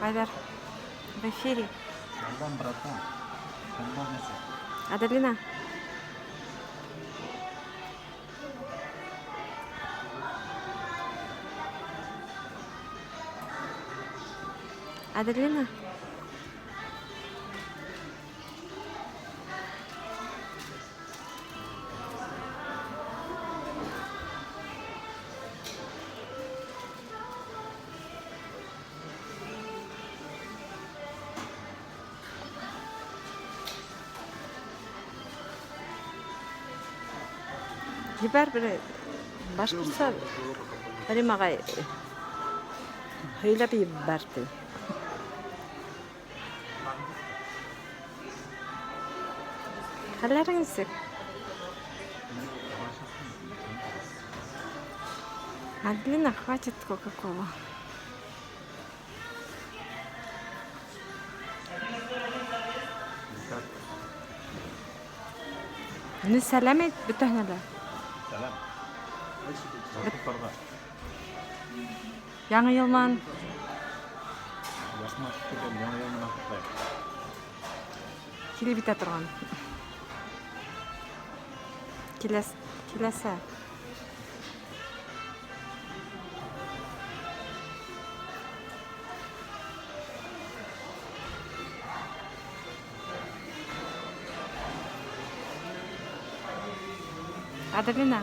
Айҙар, в эфире. Сәләм, братан. Хәлдәр нисек? Аделина. Аделина. Ебәр бер башҡортса Рим ағай һөйләп ебәр ти. Хәлләрең нисек? Аделина, хватит Кока-Колу. Ну, сәләм әйт бөтәһенә лә. Сәләм. Башҡорттарға. Яңы йыл менән. Яҡын килгән Яңы йыл менән ҡотлайым. Килеп етә торған. Киләс, киләсә. Аделина.